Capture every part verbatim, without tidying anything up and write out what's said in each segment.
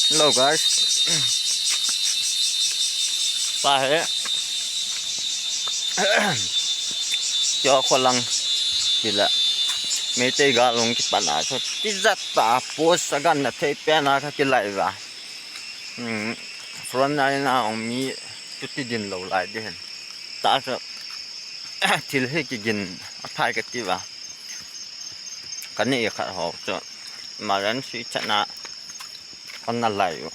Hello guys. Pa he. Kio kholang kila. Meitei gal hung kipan a chu tijat ta post a gan na thei pen a ka kilai va. Hmm. Front line a hung mi tu ti din lo lai di hen. Ta chu thil hi kigin a phai ka ti va. Ka ni khat ho chu. Maran si chana. Ka na lai u.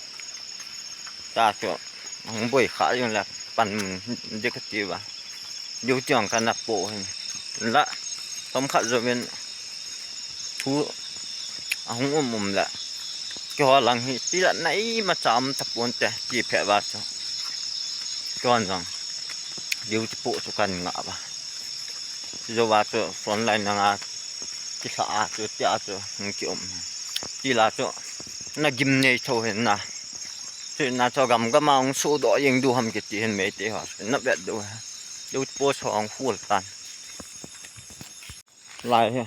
Ta chu hung boi kha jong le pan mun ding ka ti va. Duty ang ka na po hin. La, tom khat jouvin thu ahung um um le. Keiho lang hi tijat na imacha um tapon te ti phe va chu. Keiho jong duty po chu kan ngah va. Jou va chu front line langa kilha a chu tia chu hung ki um. Ti la chu na gim nei tho hin na. Chu na chu gam gam a hung sudoh jeng diu ham kiti hin Meitei ho. Na vet diu. Duty post ho hung full tan. Lai he.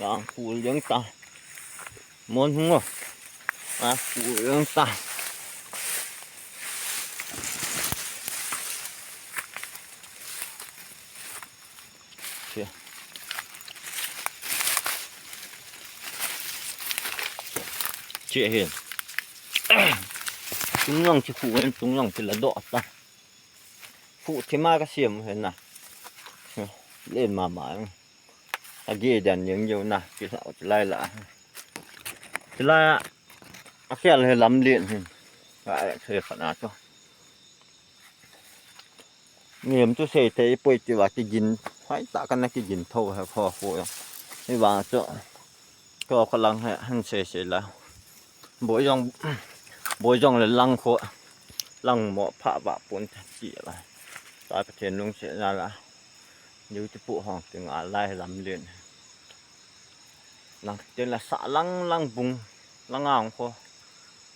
Lang full jeng ta. Mon hung o. A full jeng ta. Che. Che hin. Tung jong che khu hin, tung jong che la doh ta. Phuh thima ka siam u hi na. Len mama. A ge dan jeng jong na. Kisa u chilai la. Chilai a. A khel hi lam len hin. Ka a se kha na chu. Niam chu sei thei poi ti va kigin. Hai ta ka na kigin tho he kho kho. Hi va chu. Kho kho lang he han sei sei la. Boi jong, boi jong le lang kho. Lang mo pha va pon ta chi la. Ta Pathen lungsetna la. Duty po hung ti nga lai lam len. Lang tin la sa lang lang bung lang ang kho.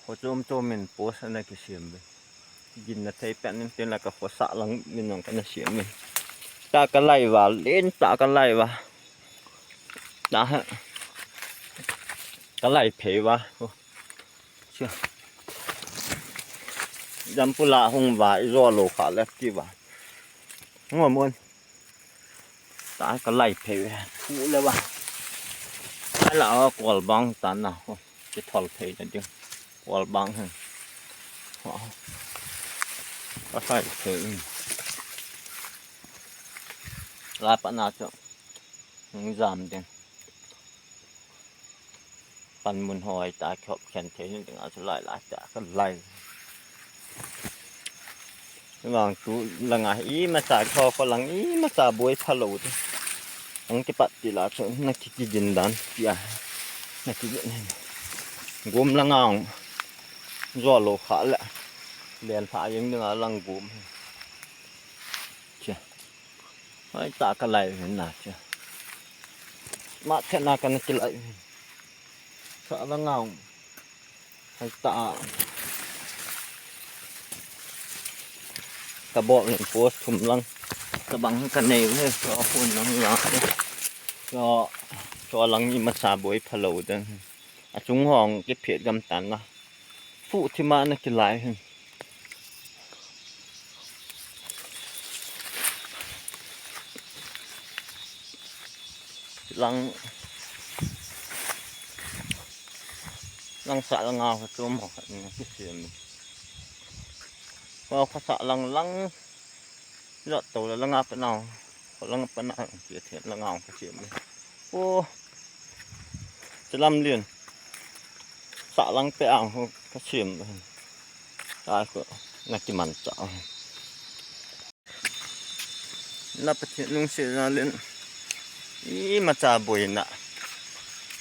Kho chom chom in post ana kisiam ve. Gin na thei pen in tin la ka kho sa lang min nong ka na siam ve. Ta ka lai va, len ta ka lai va. Ta ha. Ka lai phei va. Sia. Jam pula hung va, i zo lo kha le ti va. Hung mon. Ta ka lai phei ve. Thu le va. Ai la a kol bang ta na. Ki thol phei na ding. Kol bang hen. Ka lai phei. La pa na chu. Hung jam ding. Pan mun hoi ta khop khen thei ni ding a chu lai lai ta ka lai. Vang tu langa imacha kho kho lang imacha boi pha lo te. Ang kipat ti la chu na ki kigin dan ti a. Na kigin. Gum langa ang. Zo lo kha le. Len pha jeng ding a lang gum. Che. Hai ta ka lai hin na che. Ma the na ka na ki lai hin. Sa la ngau. Hai ta. Ka bol len post thum lang. Ka bang ka nei he so phun lang la. So, so lang imacha boi pha lo ding. A chung hong ki phet gam tan na. Phuh thima na ki lai hin. Lang, lang sa lang a ka chom ho khat ni kisiam. Ko ka sa lang lang. Jot to la langa pa nau. Ko langa pa nau. Ki the langa ka siam. Ko. Chalam lien. Sa lang pe ang ho ka siam. Ta ko na ki man cha. Na Pathen lungsetna len imacha boina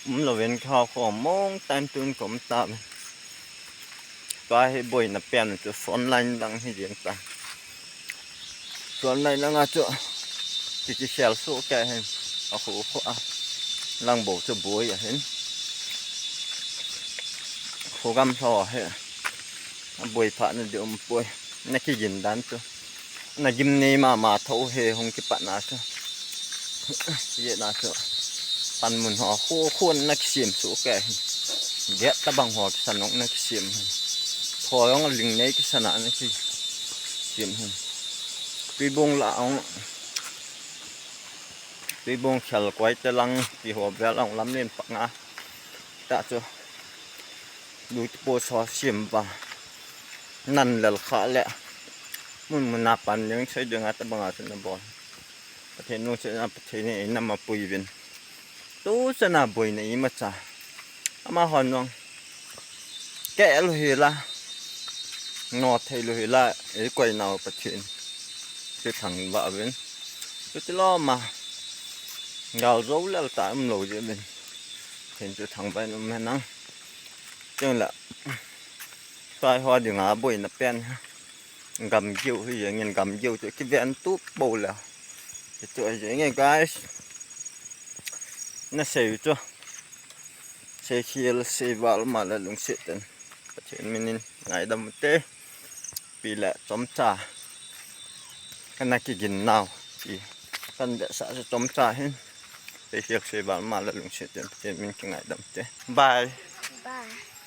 um louvin ka ho mong time tun kom ta. Ka hi boina pen chu front line lang hi jeng ta. Front line langa chu ti ti sel su ka hin a khu khu a lang bo chu boi a hin. Khu gam tho he. A boi pha na di um poi. Na ki gin dan chu. Na gim nei mama tho he hung kipat na chu. Ye na chu. Pan mun ho khu khu na ki sim su ka hin. Get tabang ho kisan ong na kisem hin. Tho ong ling nei kisan a na kisem hin. Tuibong la ong. Tuibong khel koi te lang ti ho bel ong lam len pak nga. Ta chu. Lu ti po so sem ba. Nan lel kha le. Mun mun na pan jeng sei jeng a tabang a chu na bol. Pathen nung se na Pathen ni na ma pui vin. Tu se na boi na ima cha. Ama hon nong. Ke lu hi la. No thei lu hi la. E koi nau Pathen. Chu thang ba vin. Chu ti lo ma. Gal zo lel ta um lo je vin. Pathen chu thang ba um he nang. Cheng la. Tai ho ding a boi na pen. Gam giu hi jeng in gam giu chu kiven tu bo le. Chu chu jeng in guys. Na sei chu. Sei khel sei val ma le lungset ten. Pathen min in ngaidam te. Pi le chomcha. Kana kigin nau. Pi. Kan be sa chu chomcha hin. Sei khel sei val ma le lungset ten. Pathen min kingaidam te. Bye. Bye.